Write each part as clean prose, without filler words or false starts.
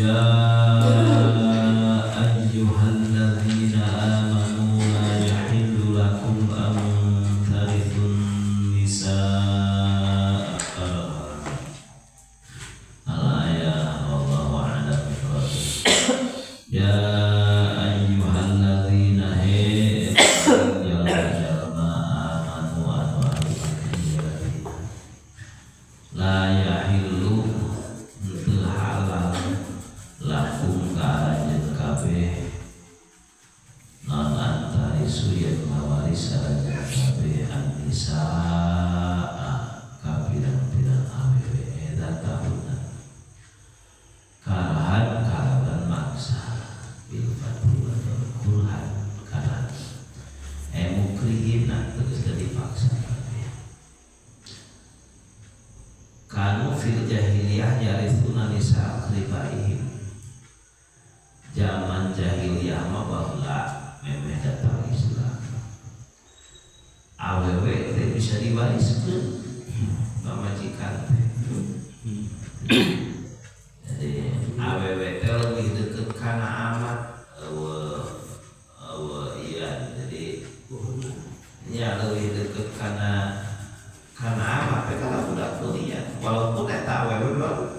Ya ayyuhalladzina amanu la yahillu lakum an tarithun nisaa karha. Al-ayah wallahu a'lam bishawab. Ya ayyuhalladzina he jalma amanu anu anu la yahillu henteu halal lakum ka aranjeun kabeh non antarisu yen mawaris aranjeun kabeh an-nisaa ka pirang-pirang awewe eta tahunna karahan kalawan maksa bil fathi wa kurhan karena mukrihina tegas dipaksa kabeh. Kanu fil jahiliyah yarithuna nisa aqribaihim. Zaman jahiliyah mah baheula memeh datang Islam. Awewe teh bisa diwariskeun pamajikan teh. Jadi awewe teh lebih deket kana amat eueuh eueuh iya, jadi nya lebih deket kana kana amat teh kana budak kuliah walaupun eta awewe mah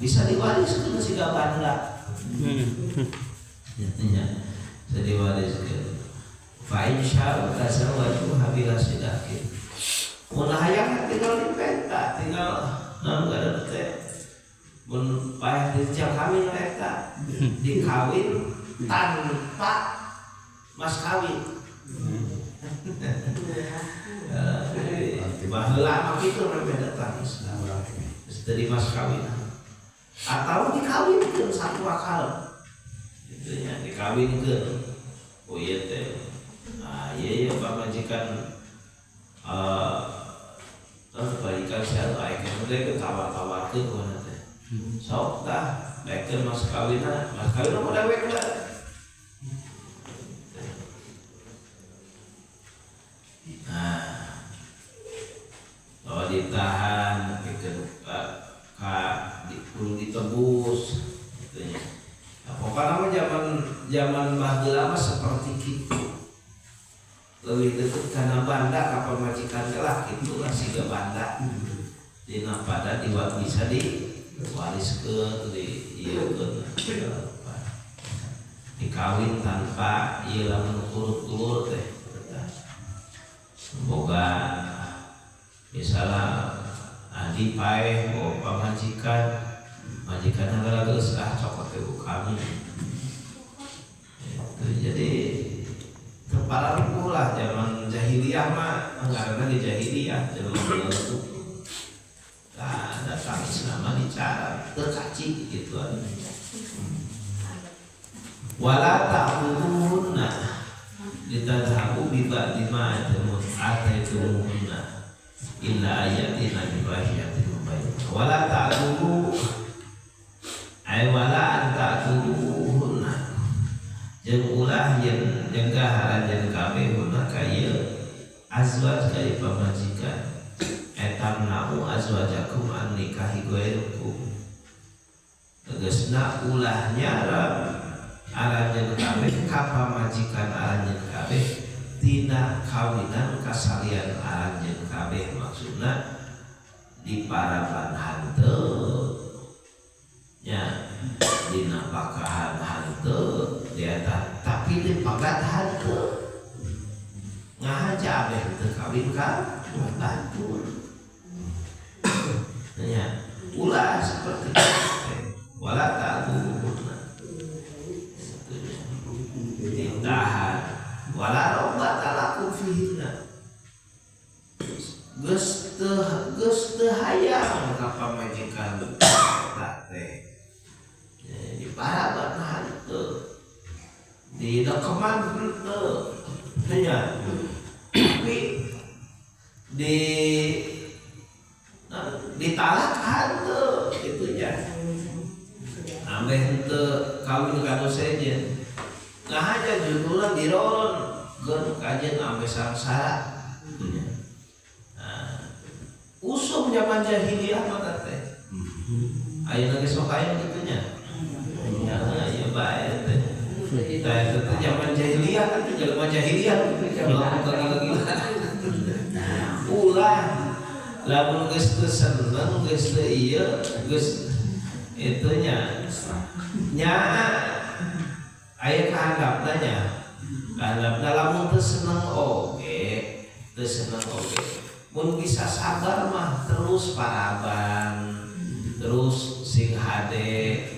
bisa diwariskeun siga banda. Nya bisa diwariskeun. Fa in sya'u tazawwaju bila sidaqin. Mun hayang tinggal dipenta, tinggal naon ngaranna teh, mun paeh dijak kawin eta dikawin tanpa mas kawin. Baheula mah kitu memeh datang Islam. Geus teu mas kawin atau dikawinkeun satu akal gitu nya, dikawinkeun. Oh iya teh, nah iya iya pamajikan pamajikan saya aya teh tawar-tawarkeun kumaha teh, sok tah daekeun mas kawinna, mas kawinna mah dewek lah. Nah, bahwa ditahan pikeun ka di, kudu ditebus gitu nya. Nah, pokoknya mah zaman zaman baheula mah seperti gitu. Lebih deket karena banda ka pamajikan teh lah kitu lah siga banda. Dina pada diwat bisa diwariskeun di ieu dikawin tanpa ieu lamun kulur-kulur teh. Boga misalnya adi paeh bawa pamajikan, majikan heula geus ah cokot teh ku kami itu. Jadi teu pararuguh lah zaman jahiliyah mah, ngaranna di jahiliyah zaman baheula. Nah, datang Islam mah dicara teu kaci gitu. Wala ta'khudhuhunna litadhhabu bi ba'di ma ataytumuhunna illa ayatina bi fahishatin mubayyinah. Wala ta'khudhu ay wala an ta'khudhuhunna jeung ulah yen nyegah aranjeun kabeh hunna ka ieu azwaj ka ieu pamajikan etamna'u azwajakum an nikahi ghairukum, tegasna ulah nyarap aranjeun kabeh ka pamajikan aranjeun kabeh tina kawinan kasalian aranjeun kabeh, maksudna di paraban hanteu nya, dina pakahan hanteu di eta, tapi di pagat hanteu, ngahaja abeh teu kawin ka batur nya, ulah seperti itu. Wala ta'khudhuhunna ditahan wala robbata lakum fihinna, geus teu hayang ka pamajikan eta teh di paraban hanteu, di dekeman henteu nya, tapi di ditalak hanteu kitu nya, ambeh henteu kawin ka nu sejen, ngahaja judulna diron keun kajen ambeh sangsara kitu nya. Nah, usum zaman jahiliyah mah teh ayeuna ge sok aya kitu nya. Nah itu teh zaman jahiliyah kan teh jelema jahiliyah melakukan gila-gila. Ulah lamun geus teu seneng geus teu ieu geus itu nya nya aya kahandapna nya. Kahandapna lamun teu seneng oge, teu seneng oge. Mun bisa sabar mah terus paraban, terus sing hade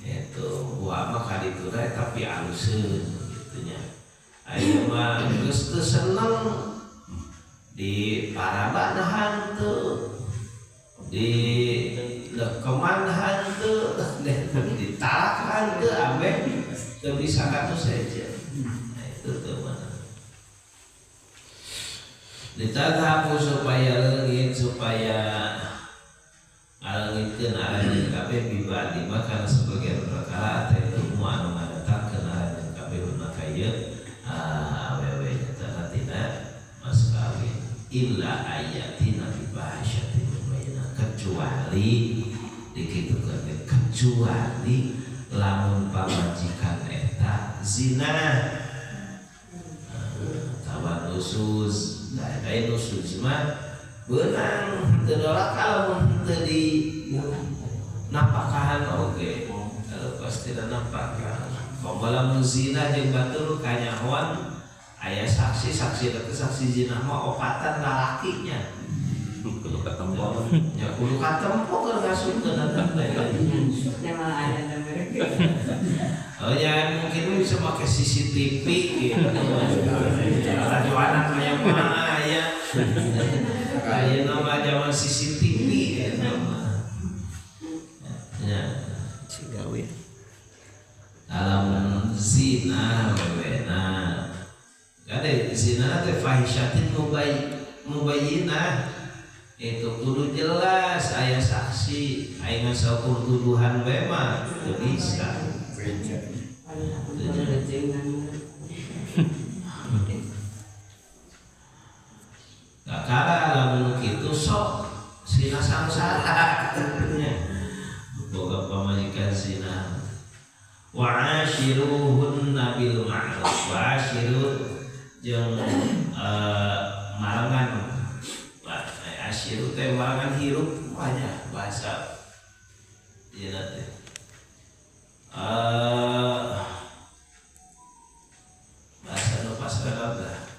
itu buah mah kaditu teh tapi aluseun gitu nya. Aya mah geus teu seneng di paraban hanteu, di lekeman hanteu, ditalak hanteu ameh teu bisa katu saja. Nah itu teu mana. Ditadhabu supaya leungit supaya ngalengitkeun aranjeun kabeh bibadi mah kana sebagian perkara atau ilmu anu ngadatangkeun aranjeun kabeh huna ka ieu awewe nyatana tina mas kawin illa ayatina bi fahsyatin mubayyinah kecuali dikitukeun kecuali lamun pamajikan eta zina tawa nusuz. Nah, eta nusuz mah beunang teu nolak lamun teu di napakahan oge kalau pasti napakahan. Komo lamun zina jeung batur kanyahoan aya saksi saksi eta saksi zina mah opatan lalakinya. Kudu katempo. Ya kudu katempo keur ngasupkeun eta teh. Ya malah ada mereka. Oh ya mungkin bisa pakai CCTV gitu. Radio anak mah yang mana ya. Aya nama zaman CCTV gitu mah. Ya. Cigawe. Dalam zina wewena. Kade zina teh fahisyatin mubayyinah. Itu kudu jelas aya saksi, aya ngasaukur tuduhan we mah teu bisa. Kakara lamun kitu sok sina sangsara nya. Boga pamajikan zina. Wa ashiruhunna bil ma'ruf. Wa ashiru jeung marengan. Ashiru teh marengan hirup banyak bahasa ieu teh. Bahasa nu pas kada.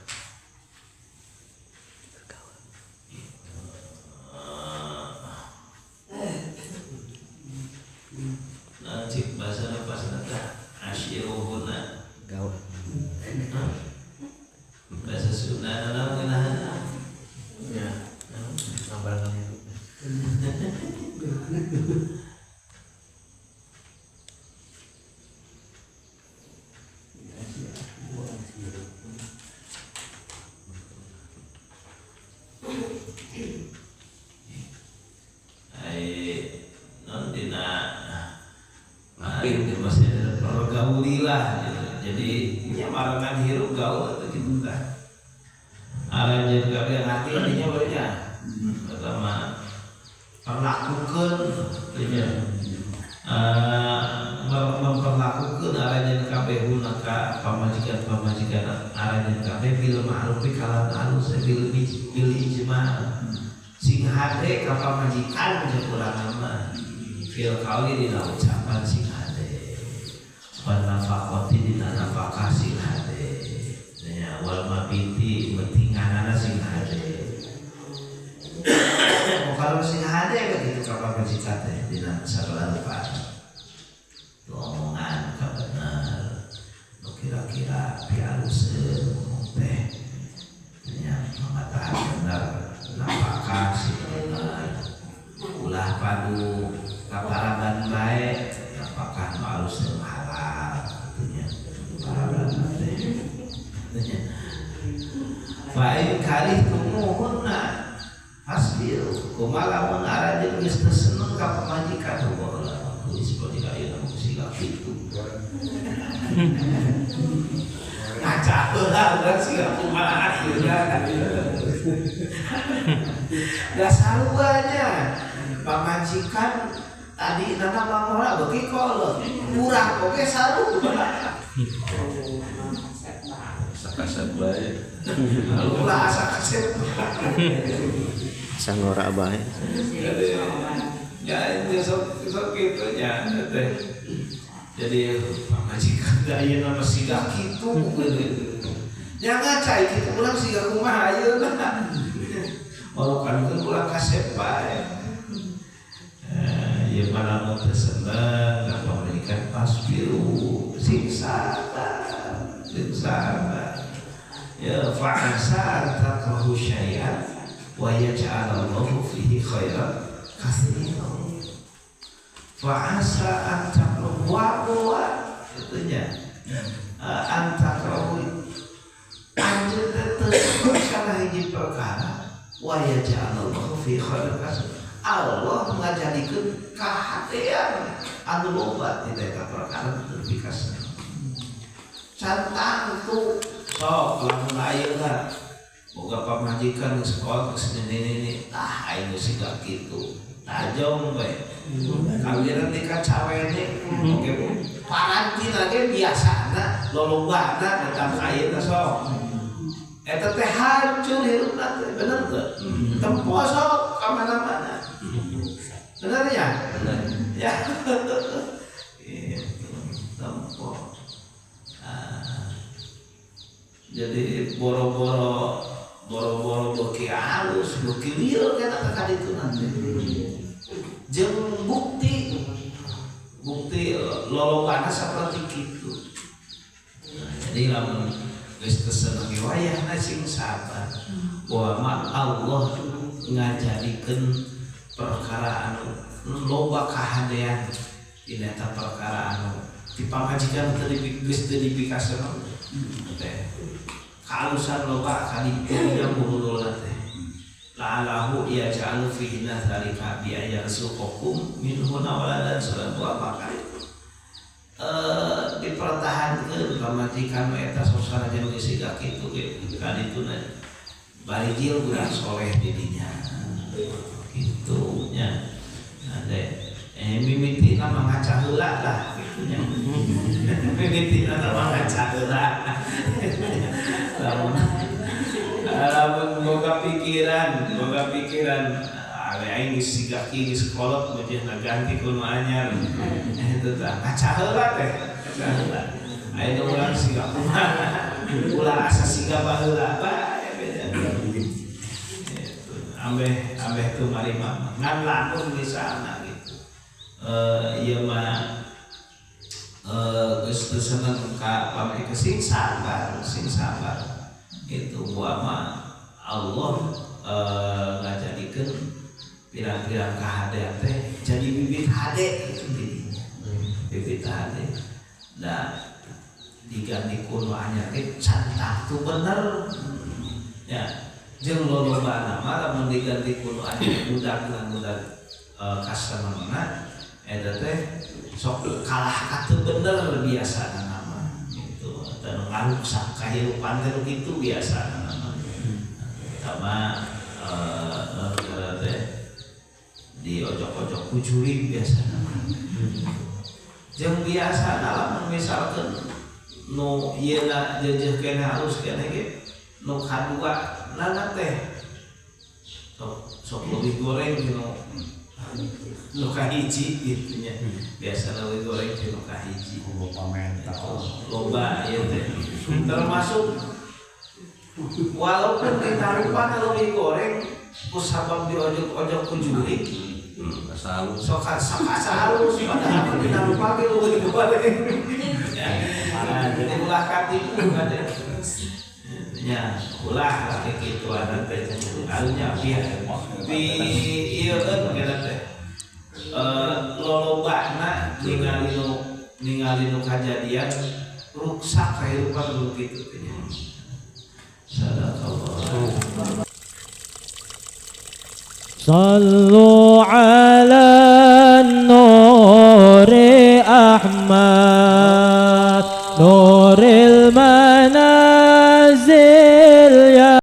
Nah, cik bahasa nu pas kada ashiruhunna. Gaul. Bahasa Sunda naon ngeunahna? Ya. Gambaran hirup. Ai non dina ngaping masih ada pergaulilah gitu. Jadi nya marengan hirup gaul atau gitu tah. Aranjeun kabeh ngarti artinya banyak. Pertama perlakukeun artinya memperlakukeun aranjeun kabeh huna ka pamajikan-pamajikan aranjeun kabeh bil ma'ruf kalan alus bil ijma sing hade ka pamajikan jeung urang mah fil qauli dina ucapan sing hade wal nafaqati dina nafkah sing hade nya wal mabiti pentinganana sing hade. Kalau sing hade begitu ka pamajikan teh dina sagala rupa tu omongan ka bener nu kira-kira pialuseun ngomong teh nya mangatahan bener nafkah sing bener ulah padu kaparaban bae nafkah nu alus jeung halal kitu nya paraban teh nya fa in karihtumuhunna fasbiru kumaha lamun aranjeun geus teu seneng ka pamajikan baheula geus pamajikan ayeuna mah siga kitu ngaca heula urang siga kumaha ayeuna da sarua nya pamajikan tadi nana mangora beuki kolot urang oge sarua. Sakasep bae. Ulah asa kasep. Asa ngora bae. Jadi ya itu sok sok kitu nya teh. Jadi pamajikan da ayeuna mah siga kitu gitu. Nya ngaca kitu urang siga kumaha ayeuna. Morokankeun ulah kasep bae. Ya mana mau teu seneng ka pamajikan pasbiru sing sabar, sing sabar. Ya fa'asa takrahu syai'an wa yaj'alallahu fihi khairan katsiran. Fa'asa an takrahu wa kitu nya. An takrahu anjeun teh teu kana hiji perkara wa yaj'alallahu fihi khairan katsiran. Allah ngajadikeun kahatean anu loba dina eta perkara teu pikaseneng. Can tangtu sok lamun ayeuna boga pamajikan geus kolot geus nini-nini tah aing geus siga kitu tajong bae kawiran di kacawene oge parantina ge biasana lolobana datang ka ayeuna sok eta teh hancur hirupna teh bener teu tempo sok ka mana-mana bener ya bener ya itu tempo. Jadi boro-boro beuki halus, beuki lieur kana ka ditu nanti. Jeung bukti lolobana saperti kitu. Nah, jadi lamun geus teu seneng ge wayahna sing sabar. Bahwa Allah ngajadikeun perkara anu loba kahadean dina eta perkara anu di pamajikan teu geus teu dipikaseneng teh. Kalusan loba kaditu yang buhuluna teh la'alahu yaj'alu fihi dzalika bi ayarzuqukum minhunna waladan surat maka itu dipertahankeun pamajikan eta sosana jeung geus siga kitu ge kadituna barijil budak soleh di dinya kitu nya ade mimitina mah ngaca heula lah kitu nya mimitina mah ngaca heula. Lamun boga pikiran awe aing geus siga kieu geus kolot meujeuna ganti ku nu anyar eta tah ngaca heula teh ngaca heula ayeuna urang siga kumaha ulah asa siga baheula bae beda ambeh ambeh teu marima ngan lamun misalna gitu ieu mah geus teu seneng ka pamajikan sing sabar itu buah mah Allah ngajadikeun pirang-pirang kahadean teh jadi bibit hade gitu didinya bibit hade nah diganti ku nu anyar teh can tangtu bener ya jeung lolobana mah lamun diganti ku nu anyar budak kasenengna eta teh sok kalah ka teu bener biasana mah gitu eta nu ngaruksak kahirupan teh nu kitu biasana mah sama teh di ojok-ojok ku jurig biasana mah jeung biasana lamun misalkeun nu ieuna jeujeuh keneh halus keneh ge nu kadua nana teh sok leuwih goreng nu nu kahiji gitu nya biasa leuwih goreng ti nu kahiji loba mental loba ieu teh termasuk walaupun ditarupan leuwih goreng ku sabab diojok-ojok ku jurig asa halus sok asa halus padahal ditarupan ge leuwih goreng. Nah, jadi ulah katipu kan nya ulah lah kikituan teh alunya bi ieu kan teh lolobana ningali nu kajadian ruksak kahirupan nu kitu teh nya. Sadaqallah. Sallu ala nuri Ahmad nuril manazil ya.